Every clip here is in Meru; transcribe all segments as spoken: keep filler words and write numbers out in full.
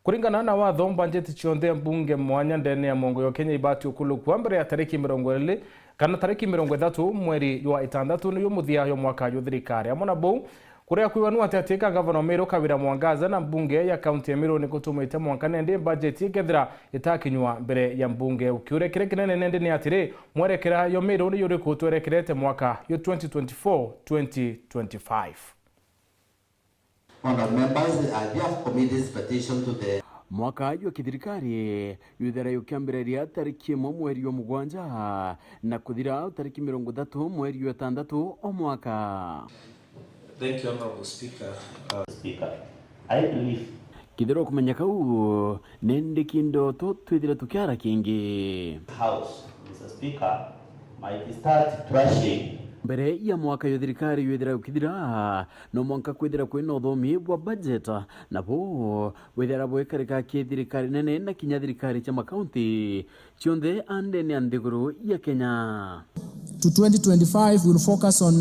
Kuringana na watho, mbanjeti cionthe mbunge mwanya ndene ya mwongo ya Kenya ibati ukulukua mbere ya tariki mirongo iri kana tariki mirongo ithatu mweri jwa itantatu, niyo muthia jwa mwaka jwa thirikari. Amwe na bau, kuria kwiwanua ati ati ka ngavana wa Meru Kawira Mwangaza na mbunge ya kaunti ya Meru ni gutumite mwanka nendi mbanjeti ikethira itakinywa mbere ya mbunge. Ukiuria kiria kinene nendi ni atiri, mwerekera yo Meru ni yuriku twerekerete mwaka yo twenty twenty-four, twenty twenty-five? Honourable members, uh, we have committed this petition to the Mwaka jwa kithirikari jwithira jukiambiriria tariki imwe mweri jwa mugwanja na kuthira tariki mirongo ithatu mweri jwa itantatu o mwaka. Thank you, Honourable Speaker. Uh, Speaker, I believe kithira ukumenyeka uu, nindi kindoto twithire tukiara kingi. House, Mister Speaker, might start trashing. Mbere ya mwaka yo thirikari jwithira jukithira, no mwanka kwithira kwina uthomi bwa budget, nabo bwithira bwikarika ki thirikari nene na kinya thirikari cia makaunti cionthe andene ya nthiguru ya Kenya. To twenty twenty-five, we'll focus on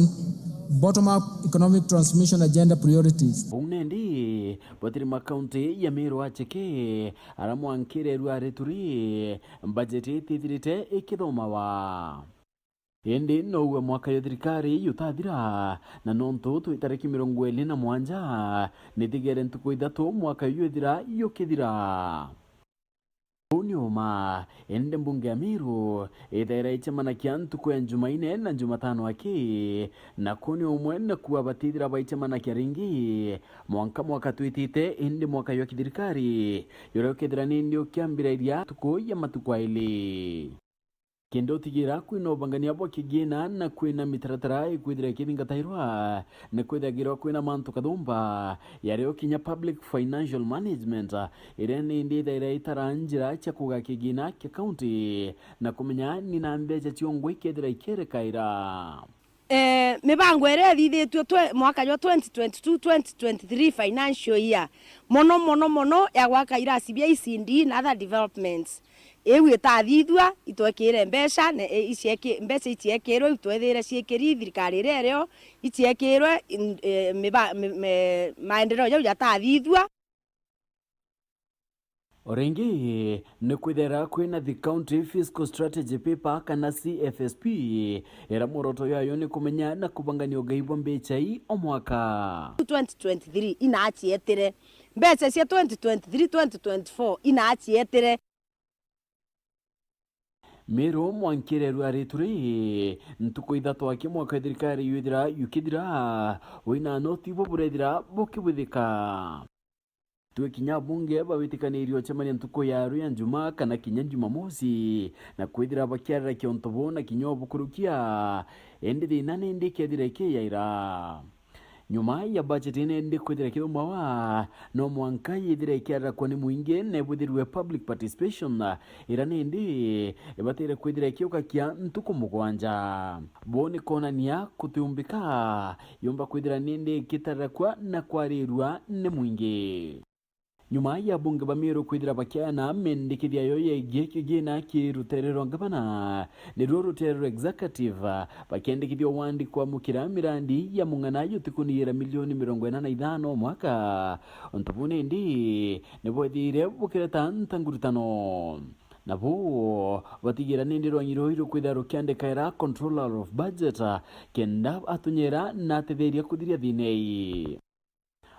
bottom-up economic transformation agenda priorities. Bau nendi, bwatiri makaunti ya Meru acheke, ara mwankire rwari turi, budget itithirite ikithomawa. Indi nouwe mwaka yo thirikari yutathira, na nontu twi tariki mirongo iri na mwanja, nithigere ntuku ithatu mwaka yu ithira yukithira. Uu ni uma, indi mbunge ya Meru ithaira icemanakia ntuku ya Njumaine na Njumatano aki, na kuu ni umwe na kua batithira baicemanakia ringi mwanka mwaka twitite, indi mwaka jwa kithirikari juria ukethira nindi ukiambiriria ntuku ya matuku aili. Kenda utigira kwina ubangania bwa kigina na kwina mitaratara ikwithira ikithingatairwa, ni kwithagirwa kwina mantu kathumba, yario kinya public financial management, iria nindi ithaira itara njira cia kuga kigina kia kaunti na kumenya ni na mbeca ciongwa ikethira ikerekaira. Eh, mibango iria ithithitue twe-, mwaka jwa twenty twenty-two twenty twenty-three financial year, mono, mono, mono ya gwaka irasi bia E C D na other developments. Iu itathithua, itwekire mbeca, ne, e, icieki-, mbeca iciekirwe, itwethire ciekiri thirikari iria irio, iciekirwe, in-, e, miba-, mi-, me-, maendeleo jau jatathithua. O ringi, ni kwithira kwina the County Fiscal Strategy Paper kana C F S P, iria mworoto yayo ni kumenya na kubangania ugai bwa mbeca ii o mwaka. Twenty twenty-three inacietire. Mbeca cia twenty twenty-three, twenty twenty-four inacietire. Meru mwankire rwari turi, ntuku ithatu aki mwaka thirikari yuithira yukithira, wina noti bo burethira bukibwithika. Twi kinya abunge bawitikanirie ucemania ntuku ya ruu ya Njuma kana kinya Njumamosi, na kwithira bakiarira kionto bo na kinya ubukurukia, indi thina nindi ikethira ikiyaira. Nyuma ya budget ine indi kwithira ikithumawa, no mwanka yithire ikiarakwa ni mwingi na ibwithirwe public participation, ira nindi ibatire kwithira ikiukakia ntuku mugwanja. Bo ni kwonania kutiumbika yumba kwithira nindi ikitarakwa na kwarirua ni mwingi. Nyuma ya abunge ba Meru kwithira bakiana mendekithia yo yegie kigina ki rutere rwa ngavana, niruo rutere rwa executive, bakiendekithia wandi kwamukira mirandi ya mung'ana yutikuniira milioni mirongo ina na ithano mwaka. Untu buu nindi nibwethire bukireta ntangurutano. Nabo batigira nindi rwangi ruu rukwithira rukiandikaira controller of budget, kenda atunyera na atetheria kuthiria thina ii.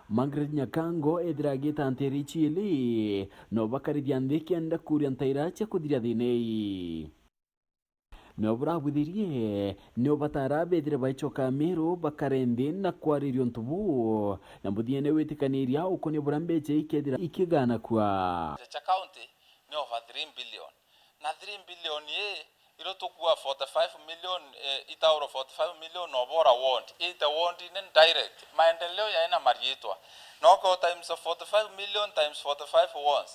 Margaret Nyakango ethira agita ntiri ici ili, no bakarithia nthi kenda kuria ntaira cia kuthiria thina ii. No burabwithirie, ni ubatara bethire baicoka Meru bakare nthi na kwariria untu buu, na muthiene witikaniria ukonia buria mbeca ikethira ikiganakua. Cha county ni over three billion. Na three billion ii, iro tukua forty-five million, eh, itauro forty-five million obora ward. Ite ward ni direct. Maendeleo yaina mariitwa. Noko times forty-five million times forty-five wards,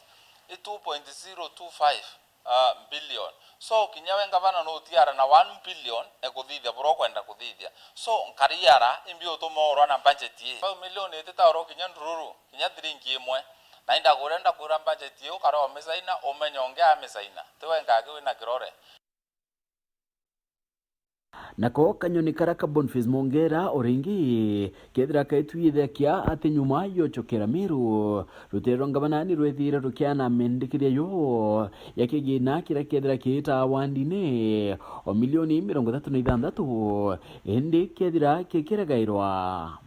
i two point zero two five, ah, billion. So, kinya we ngavana no utiara na one billion ekuthithia buria ukwenda kuthithia. So, nkariara, imbi utuma urwa na budget ii? Five million ititauro kinya ndururu, kinya thiringi imwe. Na indakwira, ndakwira budget ii ukara umisaina, umenye ungi amisaina. Ti we ngaki wina kirore. Nako kanyoni kara ka Boniface Mongera o ringi kethira kaitwithakia ati nyuma yocokera Meru, rutere rwa ngavana ni rwethire rukiana mendekithia yo ya kigina kiria kethira kiita wandine o milioni mirongo ithatu na ithanthatu, indi kethira kikiragairwa.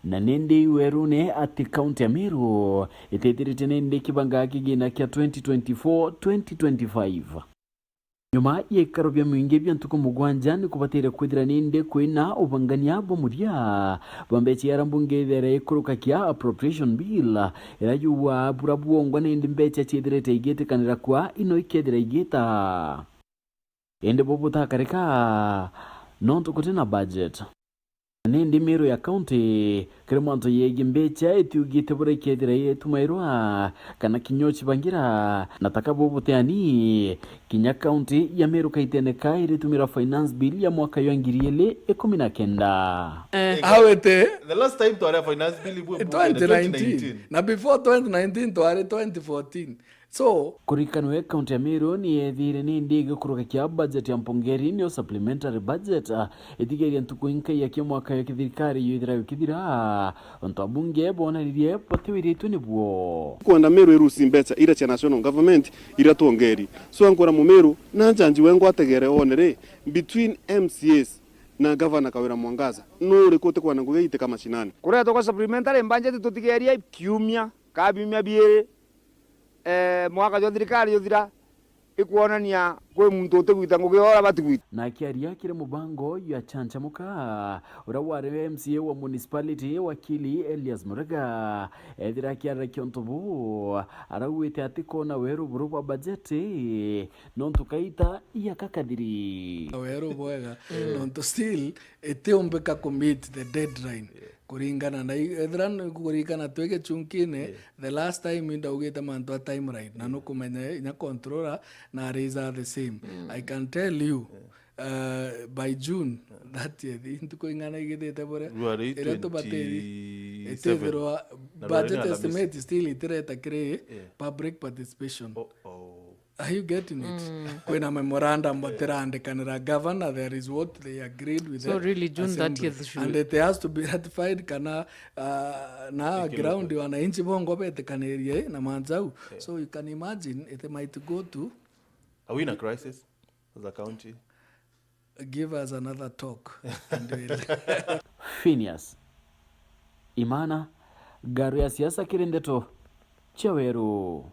Na nindi werune ati kaunti ya Meru itithirite nindi kibanga kigina kia twenty twenty-four twenty twenty-five. Nyuma ya ikaro bia mwingi bia ntuku mugwanja, ni kubatire kwithira nindi kwina ubangania bwa muthia bwa mbecha iria mbunge ithire ikuruka kia appropriation bill, iria yuwa bura bwongwa nindi mbecha ciithirite igitikanira kwa ino ikethira igita. Indi bo butakarika nontu guti na budget. Nindi Meru ya county, kiri mantu yegie mbecha itiugite bura ikethira itumairwa kana kinya ucibangira, na taka bo buteani, kinya county ya Meru kaitene ka iritumira finance bill ya mwaka ya ngiri ili ikumi na kenda. Eh. Awete. The last time twari finance bill ibwe mbunge ni twenty nineteen. Twenty nineteen. Na before twenty nineteen twari twenty fourteen. So, kurikanwe kaunti ya Meru ni yethire nindi igikuruka kia budget ya mpongeri, niyo supplementary budget, ah, itigeria ntuku inkai ya kia mwaka ya kithirikari yo ithira yukithira, ontu abunge bonanirie batiwiritwe nibuo. Kwenda Meru irusi mbecha ira cia national government ira twongeri. So, ankora Mumeru, na njanji we ngwategere one ri, between M C As na Governor Kawira Mwangaza, nu uriku utikwenda ngugi iitika mashinani? Kuretwa kwa supplementary budget tutigerie kiumia, ka biumia biiri, eh, mwaka jwa thirikari juthira, ikwonania kwi muntu utigwita ngugi uria bati gwita. Na akiaria kiri mubango ya Chanchamuka, uria wari M C A wa municipality, wakili Elias Murega, ethira akiarira kiontu buu, araugite ati kona weru buru bwa bajeti, nontu kaita iaka kathiri. Weru bwega, nontu still itiumbika ku meet the deadline. Yeah. Kuringana na i-, ethira ni kuringana twi gichunkine, yeah, the last time indaugite mantu a timeline, na, yeah, nukumenya inya controller na arisa the same. Mm. I can tell you, yeah, uh, by June, yeah, thirtieth, intuku ing'ana igithite buria, riu ari iria tubatiri, twenty-seven. Itithirwa na rwari budget na Alhamisi. Estimate still itireta kiri, yeah, public participation. Oh, oh. Are you getting it? Mm. Kwina memorandum batiraandikanira governor, there is what they agreed with. So the really, June assembly, thirtieth should, and it has to be ratified kana, uh, na ground wananchi bongo betikanirie na manjau. Yeah. So you can imagine it might go to. Are we in a crisis as a county? Give us another talk and we'll Phineas Imana, ngaru ya siasa kiri ndeto cia weru.